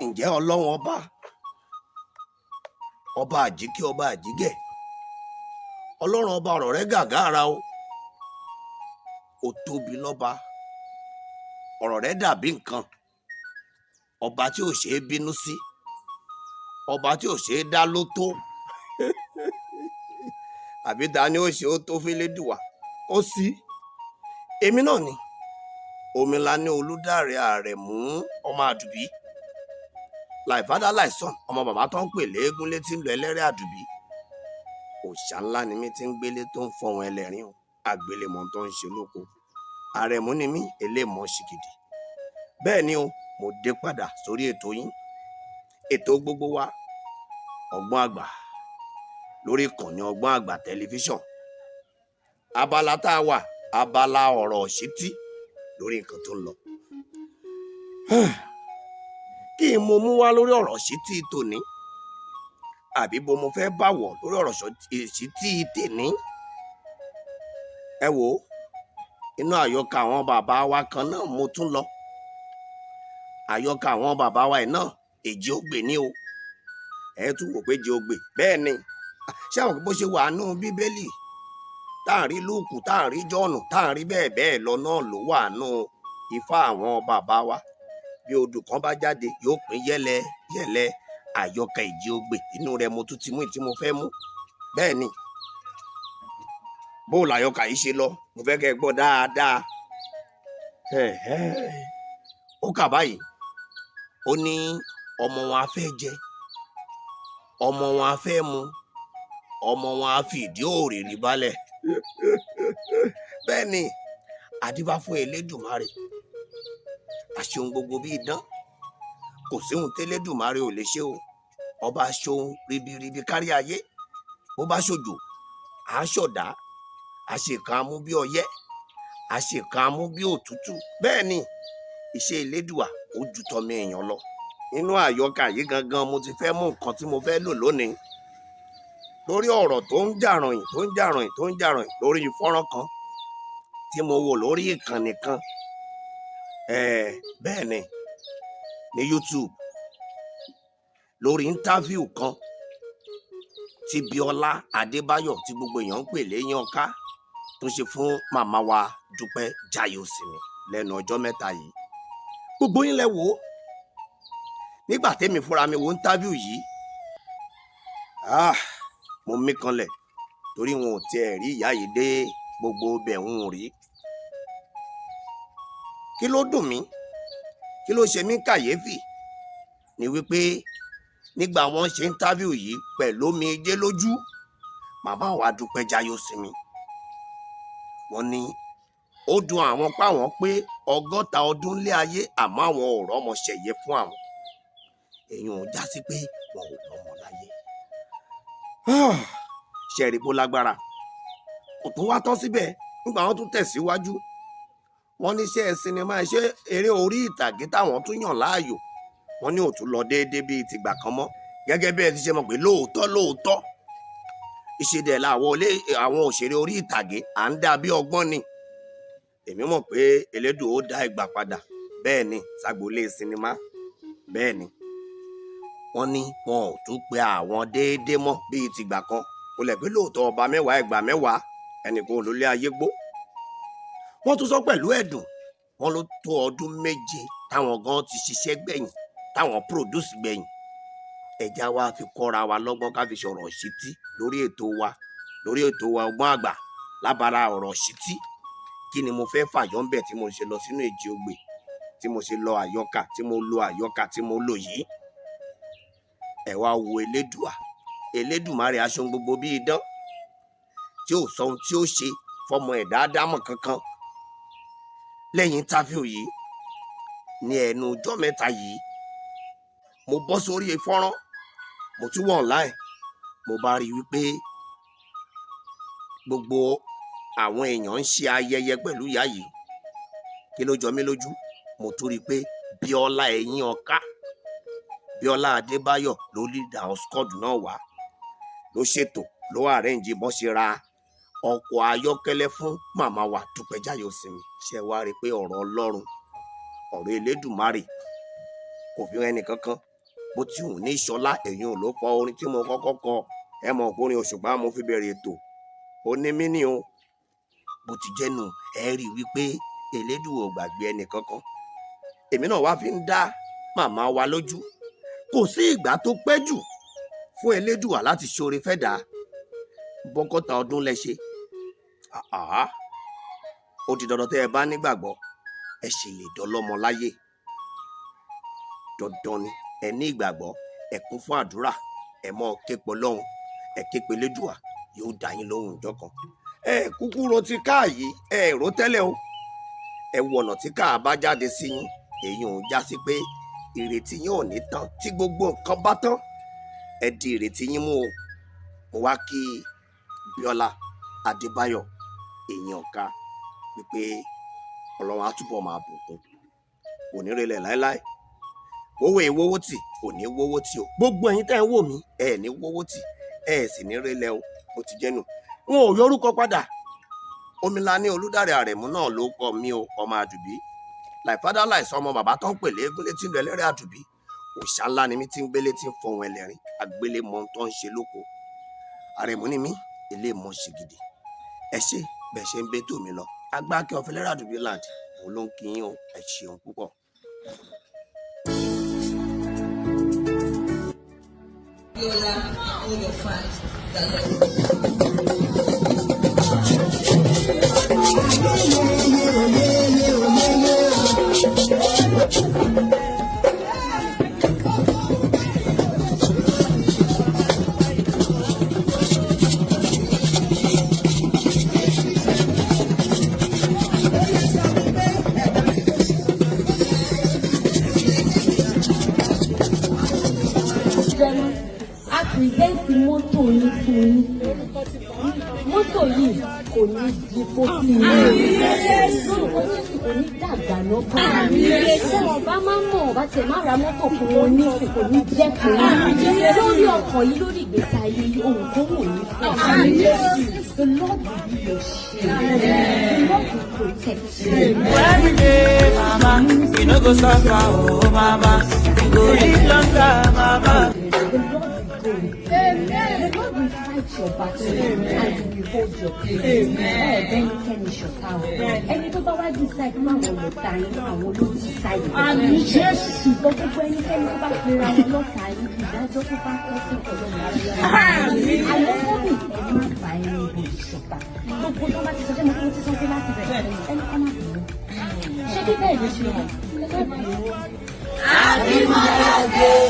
Ǹjẹ́ Ọlọ́run ọba, ọba àjíkẹ́, ọba àjígẹ̀, Ọlọ́run ọba, ọ̀rọ̀ rẹ̀ gàgàrà o, ó tóbi lọ́ba, ọ̀rọ̀ rẹ̀ dàbí nǹkan. Ọba tí ò ṣeé bínú sí, ọba tí ò ṣeé dá ló tó, àbí ta ni ó ṣe ó tó fẹ́lẹ́dùwà ó sí. Èmi náà ni Omilani Olùdarí Àrẹ̀mú, ọmọ Àdùbí, like father like son, ọmọ bàbá tó ń pè léegun létí ń lọ ẹlẹ́rìí Àdùbí. Òòṣà ńlá ni mí tí ń gbélé tó ń fọwọn ẹlẹ́rìn o, àgbélémọ̀ tó ń ṣe lóko. Àrẹ̀mú ni mí, elémọ̀ ṣìgìdì. Bẹ́ẹ̀ ni o, mo dé padà sórí ètò yín, ètò gbogbo wa, Ọgbọ́n Àgbà, lórí ìkànnì Ọgbọ́n Àgbà Tẹlifíṣàn. Abala tá a wà, abala ọ̀rọ̀ ìṣítí lórí nǹkan tó ń lọ. Kí n mo mú wá lórí ọ̀rọ̀ ìṣítí tòní, àbí bo mo fẹ́ bá wọ̀ lórí ọ̀rọ̀ ìṣítí tèní? Ẹ wò ó, inú àyọkà àwọn bàbá wa kan náà mo tún lọ. Àyọkà àwọn bàbá wa yìí náà, Èjì Ogbè ní o. Ẹ tún wò pé Èjì Ogbè, bẹ́ẹ̀ ni. Ṣé àwọn bó ṣe wà nù Bíbélì, tá à ń rí Lúùkù, tá à ń rí Jọ́ọ̀nù, tá à ń rí bẹ́ẹ̀ bẹ́ẹ̀ lọ náà ló wà nù Ifá àwọn bàbá wa. Bí odù kan bá jáde, yóò pín yẹ́lẹ yẹ́lẹ. Àyọkà Èjì Ogbè, inú rẹ̀ mo tún ti mú tí mo fẹ́ mú. Bẹ́ẹ̀ ni, bó làyọkà yìí ṣe lọ, mo fẹ́ kẹ́ ẹ gbọ́ dáadáa. Ó kà báyìí, ó ní ọmọ wọn á fẹ́ jẹ, ọmọ wọn á fẹ́ mu, ọmọ wọn á fi ìdí òrìrì balẹ̀. Bẹ́ẹ̀ ni, àdífá fún Elédùmarè, àṣeun gbogbo bí idán, kò síhun tẹ́lẹ́dùmarè ò lè ṣe o. Ọba ṣohun ribiribi kárí ayé. Bó bá ṣòjò, à á ṣọ̀dá, àṣekàn amú bí ọyẹ́, àṣekàn amú bí òtútù. Bẹ́ẹ̀ ni, iṣẹ́ Elédùà ó ju tọmọ èèyàn lọ. Nínú àyọkà yìí gangan mo ti fẹ́ mú nǹkan tí mo fẹ́ lò lónìí lórí ọ̀rọ̀ tó ń jà ròyìn, tó ń jà ròyìn, tó ń jà ròyìn lórí fọ́nrán kan tí mo wò lórí ìkànnì kan. Bẹ́ẹ̀ ni, ní YouTube, lórí interview kan tí Bíọ́lá Adébáyọ̀, tí gbogbo èèyàn ń pè léyìn ọ̀ká, tó ṣe fún màmá wa Dúpẹ́ Jayosimi lẹ́nu ọjọ́ mẹ́ta yìí. Gbogbo yín lẹ wò ó. Nígbà tẹ́mi fúnra mi wo interview yìí, ah, mo mí kanlẹ̀, torí wọn ò tiẹ̀ rí ìyá yìí dé gbogbo ibẹ̀ ń rí. Kí ló dùn mí, kí ló ṣe mí kàyéfì ni wípé nígbà wọn ṣe interview yìí pẹ̀lú omijé lójú, màmá wa Dúpẹ́ Jayosimi, wọ́n ní ó dùn àwọn páwọn pé 60 ọdún lé ayé, àmọ́ àwọn ò rọ́mọ ṣẹ̀yẹ fún àwọn. Èèyàn ò já sí pé wọn ò lọ́mọ láyé. Ṣẹ̀rí bó lágbára? Kò tún wá tán síbẹ̀. Nígbà wọn tún tẹ̀síwájú, wọ́n ní iṣẹ́ sinimá, iṣẹ́ eré orí ìtàgé táwọn tún yàn láàyò, wọ́n ní ò tún lọ déédéé bíi tìgbà kan mọ́. Gẹ́gẹ́ bí ẹ ti ṣe mọ̀ pé lóòótọ́ lóòótọ́, ìṣèdẹ̀ làwọn àwọn òṣèré orí ìtàgé à ń dá bí ọgbọ́n ni. Èmi mọ̀ pé Elédùn ó dá ìgbà padà, bẹ́ẹ̀ ni, ságbolé sinimá. Bẹ́ẹ̀ ni, wọ́n ní wọn ò tún pe àwọn déédéé mọ́ bíi tìgbà kan. Kò lẹ̀ pé lóòótọ́, ọba mẹ́wàá, ìgbà mẹ́wàá, ẹnìkan ò lólé ayé gbó. Wọ́n tún sọ pẹ̀lú ẹ̀dùn, wọ́n ló tó ọdún 7 táwọn gan ti ṣiṣẹ́ gbẹ̀yìn, táwọn produce gbẹ̀yìn. Ẹja wa fi kọ́ra wa lọ́gbọ́n, ká fi sọ̀rọ̀ ṣítí lórí ètò wa, lórí ètò wa Ọgbọ́n Àgbà, lábara ọ̀rọ̀ ṣítí. Kí ni mo fẹ́ fàyọ́ ń bẹ̀ tí mo ṣe lọ sínú Èjì Ogbè, tí mo ṣe lọ àyọkà, tí mo lo àyọkà tí mo lò yìí? Ẹ wá wo Elédùà, Elédùmarè aṣọ gbogbo bí idán, tí ò sọ ohun tí ó ṣe fọmọ ẹ̀dá ádámọ̀ kankan. Lẹ́yìn interview yìí, ní ẹnu ọjọ́ mẹ́ta yìí, mo bọ́ sórí fọ́nrán, mo tún wọ̀ online, mo bá rí i wípé gbogbo àwọn èèyàn ń ṣe ayẹyẹ pẹ̀lú ìyá yìí. Kí ló jọ mí lójú? Mo tún rí i pé Bíọ́lá Ẹ̀yìn Ọ̀ká, Bíọ́lá Adébáyọ̀ ló lead àwọn squad náà wá, ló ṣètò, ló arrange bọ́n ṣe ra ọkọ̀ ayọ́kẹ́lẹ́ fún màmá wa Dúpẹ́ Jayosimi. Ṣe wá rí i pé ọ̀rọ̀ Ọlọ́run, ọ̀rọ̀ Elédùmarè kò fi hàn ẹnì kankan? Bó ti hùn ní Ṣọlá, èyí ò ló kọ orin tí mo kọ́kọ́ kọ. Ẹ mọ̀ pé orin Òṣùpá mo fi bẹ̀rẹ̀ ètò. Ó ní mí ní o. Bó ti jẹ́nu, ẹ rí i wípé Elédùà ò gbàgbé ẹnì kankan. Èmi náà wá fi ń dá màmá wa lójú. Kò sí ìgbà tó pẹ́ jù fún Elédùà láti ṣoore fẹ́ dà. Bọ́gọ́ta ọdún lẹ ṣe. Àhá. Ó di dandan tẹ́ ẹ bá nígbàgbọ́, ẹ sì lè dọlọ́mọ láyé. Dandan ni ẹ ní ìgbàgbọ́, ẹ kún fún àdúrà, ẹ mọ́ képe Ọlọ́run, ẹ képe Elédùà, yóò dá yín lóhùn ọjọ́ kan. Ẹ kúkú ro ti káà yìí, ẹ rò tẹ́lẹ̀ o. Ẹ wo ọ̀nà tí káà bá jáde sí yín, èyí ò ń já sí pé ìrètí yín ò ní tán. Tí gbogbo nǹkan bá tán, ẹ di ìrètí yín mú o. Mo wá kí Bíọ́lá Adébáyọ̀ èèyàn ọ̀ka wípé Ọlọ́run á túbọ̀ máa bùkún, kò ní relẹ̀ láéláé. Owó ìwówó tì kò ní wówó tì o. Gbogbo ẹ̀yin tẹ́ ń wò mí, ẹ ní wówó tì, ẹ sì ní relẹ̀ o. Bó ti jẹ́ nù. N ò yọrúkọ padà. Omilani Olúdáre Àrẹ̀mú náà ló kọ mí o, ọmọ Àdùbí. Like father like son, ọmọ bàbá tó ń pè léégún létí ń lọ ẹlẹ́rìí Àdùbí. Òòṣà ńlá ni mí tí ń gbélé tí ń fọhùn ẹlẹ́rìn. Agbélé mọ ohun tó ń ṣe lóko. Àrẹ̀mú ni mí, ilé mọ̀ ṣìgìdì. Ẹ ṣé bẹ́ẹ̀ ṣe ń bẹ́tò mi lọ. Agbákẹ́ of Ẹlẹ́rìí Àdùbí land, òun ló ń kí yín o. Ẹ ṣeun púpọ̀. Biola and all your fans that love you. Jẹun a present mọ́tò yín fún yín. Mọ́tò yìí kò ní di pósí yín. Lórúkọ Jésù, kò ní dàgbà lọ́kàn. Tí wọn bá máa mọ̀ bá tiẹ̀ má ra mọ́tò fún wọn nísìn, kò ní jẹ́ fún yín. Lórí ọkọ̀ yìí, lórí ìgbésí ayé yìí, ohun kó wò ní fún. The Lord will be your shield. The Lord will protect you. Every day, mama, we no go suffer, oh mama. We go live longer, mama. The Lord will go with you. The Lord will fight your battle and you will hold your peace. Ẹ bẹ́nikẹ́ni ṣọ̀tá o. Ẹni tó bá wá decide pé àwọn lọ́tà yín, àwọn ló decide. Àmín Jésù. Ṣùgbọ́n gbogbo ẹnikẹ́ni tó bá pera wọn lọ́tà yín, ìdájọ́ tó bá tọ́ sí Ọlọ́run á rí. Àwọn mummy, ẹ má bá anybody ṣọ̀tá. Gbogbo tó bá ti sọ, ṣé mo ti sọ pé láti bẹ̀rẹ̀ ẹni kọ́ má bínú. Ṣé bí bẹ́ẹ̀ ló ṣe rí? Ẹ má bínú. Happy Mother's Day.